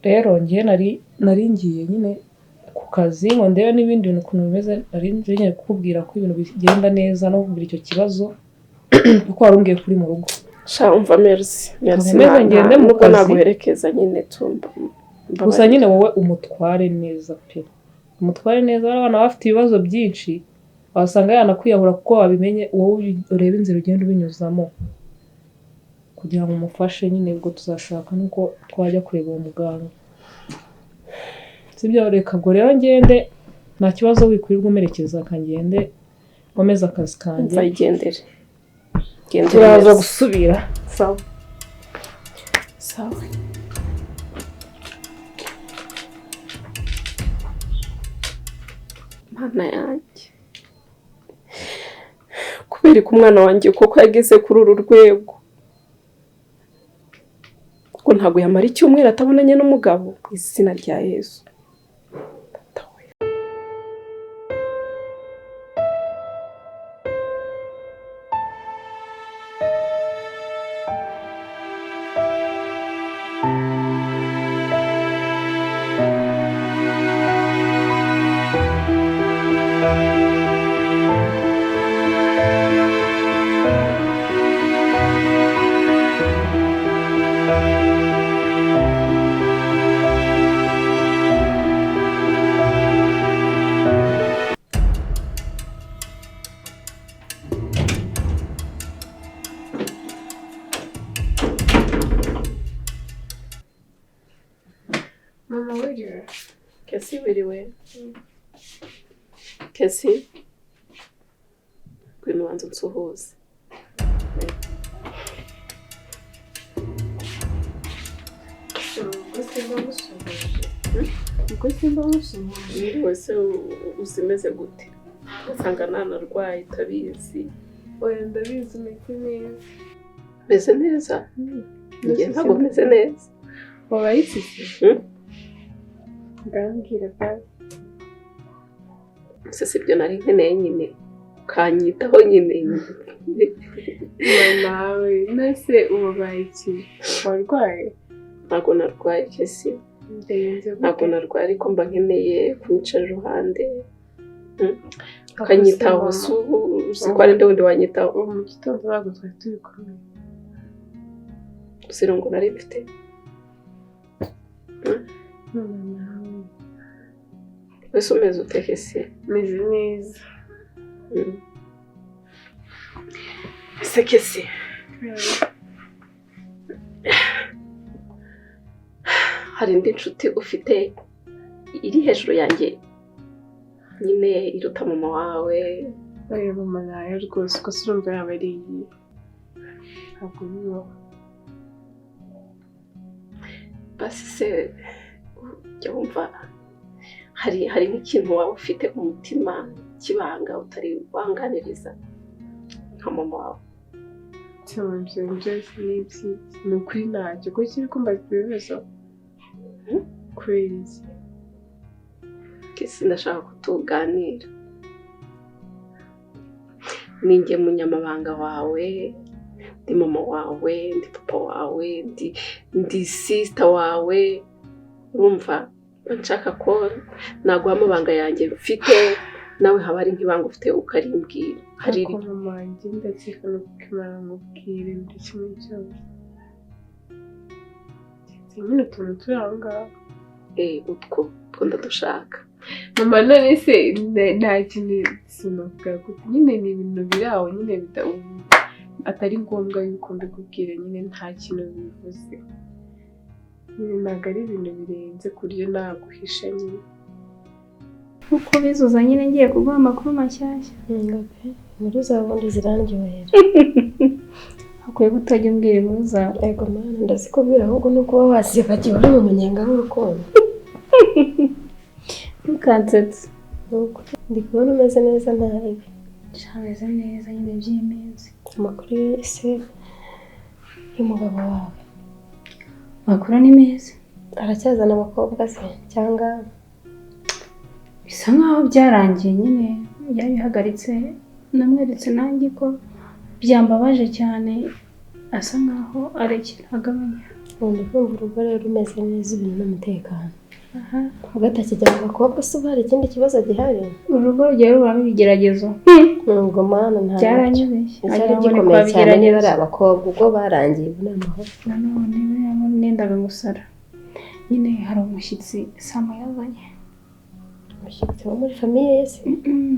Rero ngiye nari ngiye nyine ku kazi ngo ndebe n'ibindi bintu ukuntu bimeze, nari ngiye kukubwira ko ibintu bigenda neza no kukubwira icyo kibazo kuko wari umbwiye kuri mu rugo. Sha umva merci. Merci. Nkomeze ngende mu Nubwo kazi. naguherekeza nyine tumba. Gusa nyine wowe umutware neza pe. Umutware neza, abana bafite ibibazo byinshi wasanga yanakwiyahura kuko wabimenye, wowe ureba inzira ugenda ubinyuzamo kugira ngo umufashe nyine, ubwo tuzashaka nuko twajya kureba uwo muganga. Sibyo, reka ubwo rero ngende, nta kibazo wikwirirwa umerekeza, kangende nkomeze akazi kanjye. Umva igendere. Gendere. Turaza gusubira. Sawa. Sawa. Mana yanjye, kubera ko umwana wanjye koko yageze kuri uru rwego, ngo ntabwo yamara icyumweru atabonanye n'umugabo, mu izina rya Yesu. Data we. Mama wiriwe. Kesi wiriwe. Kesi, ngwino ubanze unsuhuze. Ubwo simba musuhuje. Ubwo simba musuhuje. Wiriwe se uzimeze gute? Usanga nanarwaye utabizi. Oya ndabizi umeze neza. Meze neza? Njye ntabwo meze neza. Wabaye iki se? Ngambwira basi. Se sibyo nari nkeneye nyine, ukanyitaho nyine. Nawe nase ubabaye iki? Warwaye? Ntabwo narwaye Kesi. Ntabwo narwaye ariko mba nkeneye kunyicara iruhande. Ukanyitaho, uzi ko ari nde wundi wanyitaho? Ubu mu gitondo ntabwo twari turi kumwe. Uzi irungu nari mfite? Nawe. Wese umeze ute Kesi? Meze neza. Ese Kesi, hari indi nshuti ufite iri hejuru yanjye nyine iruta mama wawe? Oya mama nayo rwose, uko se urumva yaba ari iyi? Ntabwo bibaho. Basi se ujya wumva hari nk'ikintu waba ufite ku mutima kibanga utari wanganiriza nka mama wawe? Ibyo byose ni iby'iki? Ni ukuri ntacyo, kuko kiri kumbaza ibibazo. Kubera iki? Kesi, ndashaka ko tuganira. Ninjye munyamabanga wawe, ndi mama wawe, ndi papa wawe, ndi sister wawe. Urumva nshaka ko naguha amabanga yanjye mfite, nawe haba ari nk'ibanga ufite ukarimbwira. Hari Ariko mama wanjye ndakeka no kukimara mubwire buri kimwe cyose. Nyine utuntu turi aho ngaho. Utwo ndadushaka. Mama none se nta kintu sinavuga gute nyine, ni ibintu biri aho nyine atari ngombwa yuko mbikubwira nyine, nta kintu bivuze. Nyine ntabwo ari ibintu birenze ku buryo naguhisha nyine. Uko bizuza nyine ngiye kuguha amakuru mashyashya. Inkuru zawe ubundi zirandyohera. Hakwiye kutajya umbwira inkuru zawe. Yego mana, ndazikubwira ahubwo ni uko uba wasibagiwe uri mu munyenga w'urukundo. Ntukansetse. Ndi kubona umeze neza ntabi. Meze neza nyine by'iminsi. Amakuru ese y'umugabo wawe? Amakuru ni meza. Aracyazana abakobwa se cyangwa? Bisa nkaho byarangiye nyine, yabihagaritse. Namweretse nanjye ko byambabaje cyane, asa nkaho arekera agabanya. Ubundi kumva urugo rero rumeze neza, ibintu n'umutekano. Ubwo atakijya mu bakobwa se, ubu hari ikindi kibazo gihari? Urugo rugiye rubamo ibigeragezo. Ubwo mana nta Byaranyubeshye. icyari Wagira ngo ni gikomeye kwa cyane niba ari bigeragezo. abakobwa, ubwo barangiye ubu ni amahoro. Nanone buriya nendaga gusara nyine, hari umushyitsi Samu yazanye. Umushyitsi wo muri famille ye se?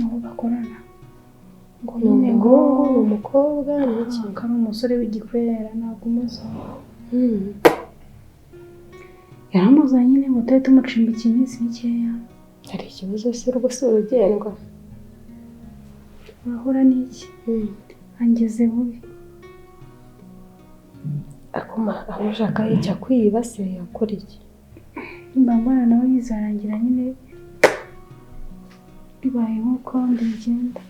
Uwo bakorana ngo Ni nyine ngo umuhungu, ni umukobwa, ni iki? Ko ari umusore w'igikwera, ntabwo umuzi. Yaramuzanye nyine ngo tube tumucumbikiye iminsi mikeya. Hari ikibazo se? Urugo si urugendwa. Urahura n'iki? Angeze bubi. Akuma aho ushaka icyo akwiba se, akora iki? Mba mbona nawe bizarangira nyine bibaye nk'uko abandi bigenda.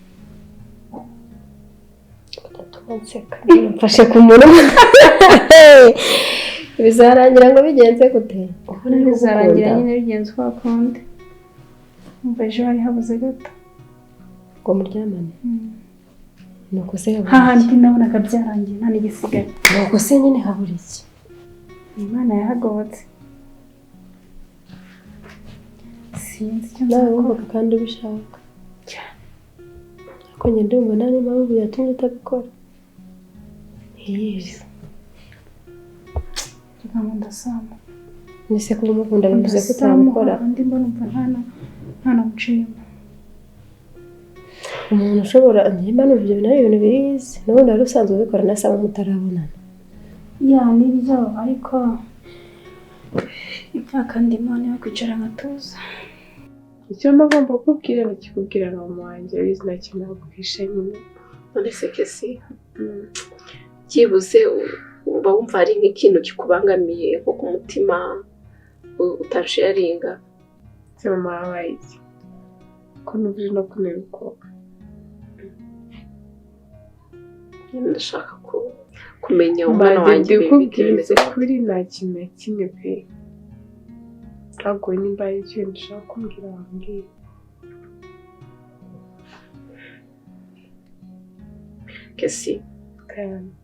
Udatuma nseka, mfashe ku munwa. Bizarangira ngo bigenze gute? Ubona ari Bizarangira kugukunda. nyine bigenze uko akunda. Umva, ejo hari habuze gato Ngo muryamane? Nuko se habura iki? Hahandi nabonaga byarangiye, nta n'igisigaye. Nuko se nyine habura iki? Imana yahagobotse, sinzi icyo Nawe nzakora. wumvaga kandi ubishaka. Cyane. Ariko njye ndumva nta n'impamvu yatumye utabikora, ntiyizi. Reka ngo ndasama. Nese kuba umukunda bivuze ko Ndasama. utabikora? Andi mba numva nta namuca inyuma. Umuntu ushobora, njye mba numva ibyo bintu ari ibintu birizi, n'ubundi wari usanzwe ubikora na Samu mutarabonana. Yeah, nibyo, ariko imyaka ndimo niyo kwicara nkatuza. Icyo mba ngomba kukubwira ndakikubwira na mama wanjye, abizi, nta kintu naguhisha nyine. None se Kesi, byibuze uba wumva hari nk'ikintu kikubangamiye nko ku mutima utasharinga? Se mama, wabaye iki ko numva uri no kuntera ubwoba? Nyine ndashaka kumenya umwana Mbanze wanjye ndikubwiriza bimeze gute. ukuri, nta kintu na kimwe pe. Ntabwo nimba hari ikintu ushaka kumbwira wambwira. Kesi, Kandi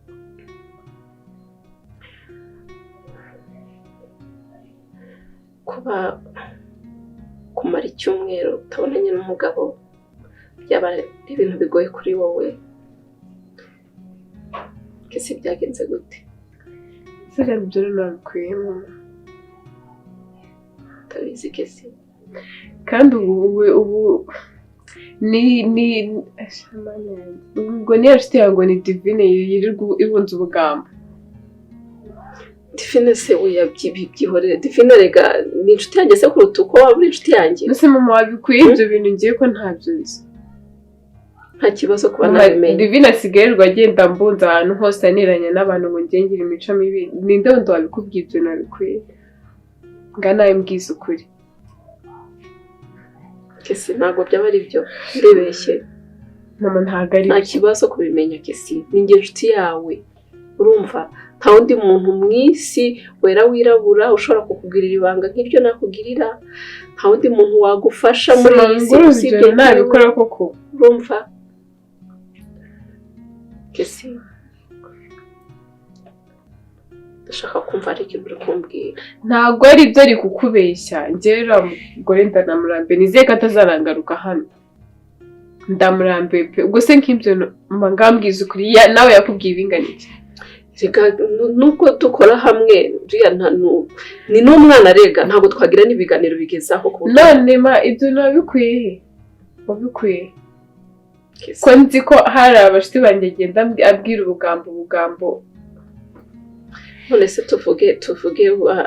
kuba kumara icyumweru utabonanye n'umugabo byaba ari ibintu bigoye kuri wowe. Kesi, byagenze gute? Se kandi ibyo rero nabikuyemo? Utabizi Kesi? Kandi ubu ni Mana yanjye. Ubwo niyo nshuti yawe ngo ni Divine yirirwa ibunza ubugambo. Divine se, oya, byihorere. Divine rega ni inshuti yanjye se kuruta uko waba uri inshuti yanjye? Ese mama, wabikuye ibyo bintu? Ngiye ko ntabyo nzi. Nta kibazo kuba Mama, nabimenye. Divine asigaye yirirwa agenda mbunza ahantu hose, aniranya n'abantu ngo njye ngira imico mibi. Ninde wundi wabikubwiye? Ibyo nabikuye nga nawe mbwiza ukuri. Kesi, ntabwo byaba ari byo, ndibeshye? Mama, ntabwo ari Nta byo. kibazo kubimenya Kesi, ni njye inshuti yawe, urumva? Nta wundi muntu mu isi wera wirabura ushobora kukugirira ibanga nk'iryo nakugirira. Nta wundi muntu wagufasha muri iyi si Urumva usibye ibyo njyewe. nabikora koko? Urumva Kesi, ndashaka kumva ari ikintu uri kumbwira. Ntabwo ari ibyo, ari kukubeshya. Njyewe uriya mugore ndanamurambiwe, nizeye ko atazarangaruka hano. Ndamurambiwe pe. Ubwo se nk'ibyo mama, ngambwiza ukuri, nawe yakubwiye ibingana iki? Rega nubwo dukora hamwe, uriya ni n'umwana rega, ntabwo twagira n'ibiganiro bigezaho ku buryo. None ma, ibyo nabikuye he? Wabikuye he? Kesi. Ko nzi ko hari abashuti banjye agenda abwira ubugambo. None se tuvuge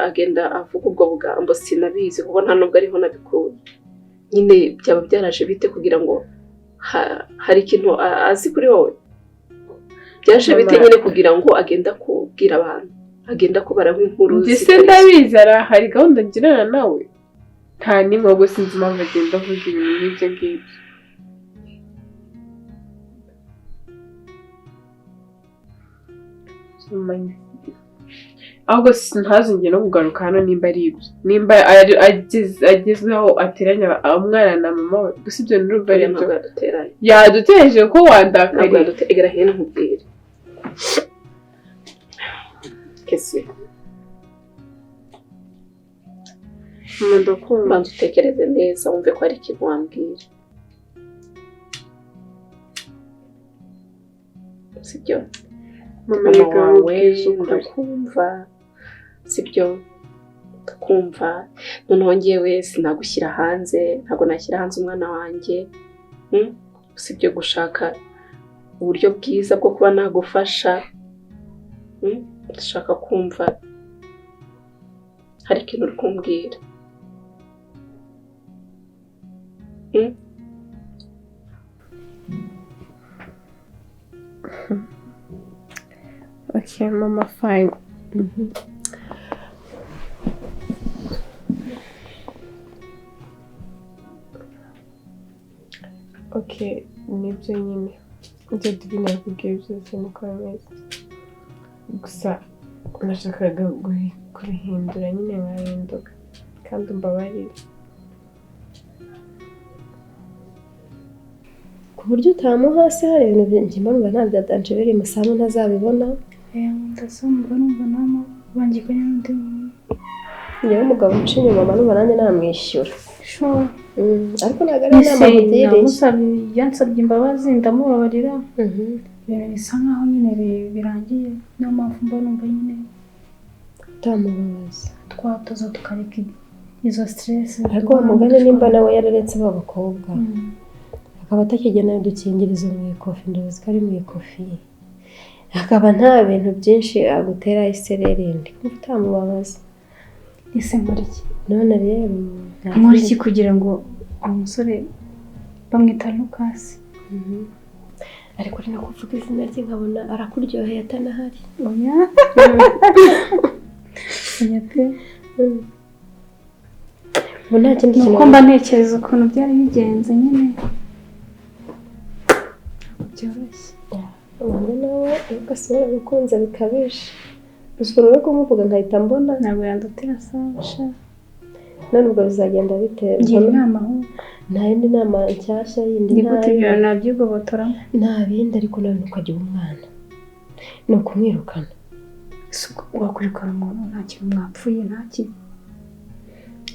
agenda avuga ubwo bugambo, sinabizi kuko nta nubwo ariho nabikuye nyine. Byaba byaraje bite kugira ngo hari ikintu azi kuri wowe? Byaje bite Mama. nyine kugira ngo agenda kubwira abantu, agenda kubara nk'inkuru Njye se zitari zo? ndabizi, hari gahunda ngirana nawe? Nta n'imwe. Ahubwo sinzi impamvu agenda avuga ibintu nk'ibyo ngibyo. Ahubwo ntazongere no kugaruka hano nimba ari ibyo, nimba ageze aho ateranya umwana na mama we. Gusa ibyo nurumva ari Oya, byo. ntabwo yaduteranye. Yaduteje ko Ntabwo wandakariye. yadutegera hino nkubwire Kesi. Ndakumva. Banza utekereze neza wumve ko hari ikintu wambwira, sibyo? Mama, Mama reka wawe nkubwize ukuri. ndakumva, sibyo? Ndakumva. Noneho njyewe sinagushyira hanze, ntabwo nashyira hanze umwana wanjye, usibye gushaka uburyo bwiza bwo kuba nagufasha. Ndashaka kumva hari ikintu uri kumbwira. Okay, mama, fine. Okay, nibyo nyine. Ibyo Divine yakubwiye byose niko bimeze. Gusa nashakaga kubihindura nyine nkahinduka. Kandi umbabarire. Ku buryo utamuha se hari ibintu njye mbona nta bya danger birimo, Samu ntazabibona. Ndasumva numva namubangikanye n'undi muntu. Njyewe umugabo uca inyuma mba numva nanjye namwishyura. Sure. Ariko ntabwo ari inama nkugiriye. Yansabye imbabazi ndamubabarira. Ibintu bisa nkaho nyine birangiye, niyo mpamvu mba numva nyine utamubabaza. Twatoza tukareka izo stress. Ariko wa mugani nimba nawe yararetse ba bakobwa akaba atakigenera udukingirizo mu ikofi, ndabizi ko ari mu ikofi, akaba nta bintu byinshi agutera isereri, ndi kumva utamubabaza. Ese nkora iki? None rero nkora iki kugira ngo umusore bamwita Lucas? Ariko uri no kuvuga izina rye nkabona arakuryoheye atanahari. Oya. Oya pe. Ubu nta kindi kintu. Nuko mba ntekereza ukuntu byari bigenze nyine. Byoroshye. Ubu nawe Lucas waramukunze bikabije. Gusa ukuntu uri kumuvuga nkahita mbona. Ntabwo yandutira Sasha. None ubwo bizagenda bite? Ngira inama ahubwo. Nta yindi nama nshyashya yindi. Ni gute ibyo nabyigobotoramo? Nta bindi, ariko nawe ntukajya uba umwana. Ni ukumwirukana. Wakwirukana umuntu nta kintu mwapfuye, nta kintu.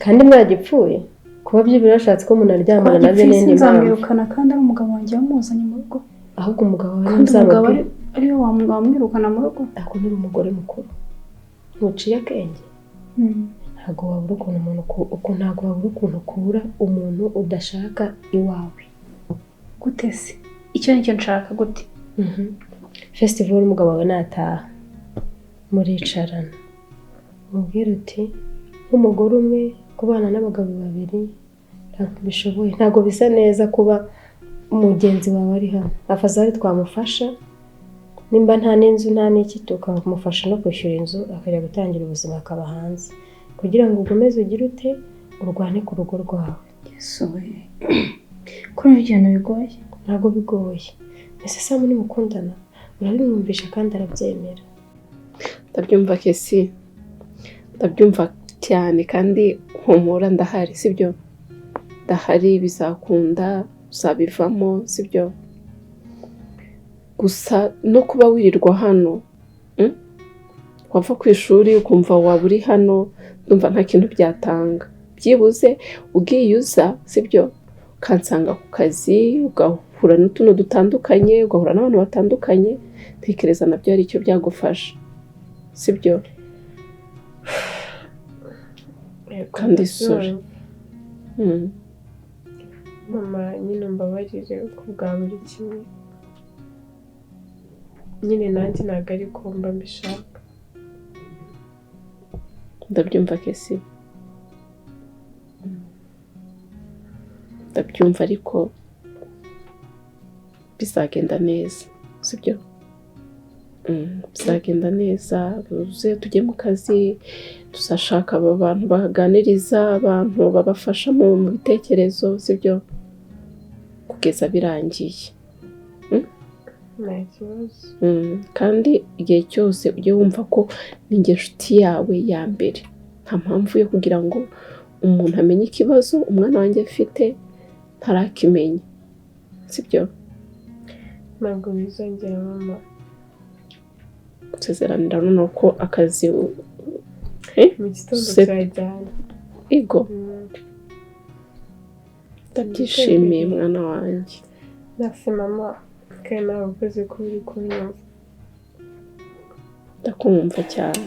Kandi mwagipfuye? Kuba byibura washatse ko umuntu aryamana nabyo ni indi mpamvu. Nzamwirukana kandi ari umugabo wanjye wamuzanye mu rugo. Ahubwo umugabo wawe kandi umugabo ariwe wamwirukana mu rugo. Ariko nturi umugore mukuru. Ntuciye akenge. Ntabwo wabura ukuntu umuntu ntabwo wabura ukuntu ukura umuntu udashaka iwawe. Gute se? Icyo nicyo nshaka gute? Festival umugabo wawe nataha muricarana, mubwire uti nk'umugore umwe kubana n'abagabo babiri ntabwo bishoboye, ntabwo bisa neza kuba mugenzi wawe ari hano. Afazari twamufasha nimba nta n'inzu nta n'iki, tukamufasha no kwishyura inzu akajya gutangira ubuzima akaba hanze, kugira ngo ukomeze ugire ute urwane ku rugo rwawe. Yesu we, kuri ibyo bintu bigoye. Ntabwo bigoye. Ese Samu nimukundana urabimwumvisha kandi arabyemera. Ndabyumva Kesi, ndabyumva cyane kandi humura ndahari, sibyo? Ndahari, bizakunda, uzabivamo, sibyo? Gusa no kuba wirirwa hano, wava ku ishuri ukumva waba uri hano, ndumva nta kintu byatanga. Byibuze ugiye uza, sibyo? Ukansanga ku kazi, ugahura n'utuntu dutandukanye, ugahura n'abantu batandukanye, ntekereza nabyo hari icyo byagufasha, sibyo? Kandi sorry. Mama nyine umbabarire ku bwa buri kimwe. Nyine nanjye ntabwo ari ko mba mbishaka. Ndabyumva Kesi, ndabyumva, ariko bizagenda neza, sibyo? Bizagenda neza, uze tujye mu kazi, tuzashaka aba bantu baganiriza abantu babafasha mu bitekerezo, sibyo? Kugeza birangiye. Nta kibazo. Kandi igihe cyose ujye wumva ko ninjye nshuti yawe ya mbere. Nta mpamvu yo kugira ngo umuntu amenye ikibazo umwana wanjye afite ntarakimenya, sibyo? Ntabwo bizongera mama. Nsezeranira noneho ko akazi mu gitondo turajyana. Igo. Ndabyishimiye, mwana wanjye. Merci mama, kandi nawe ukoze kuba uri kunyumva. Ndakumva cyane.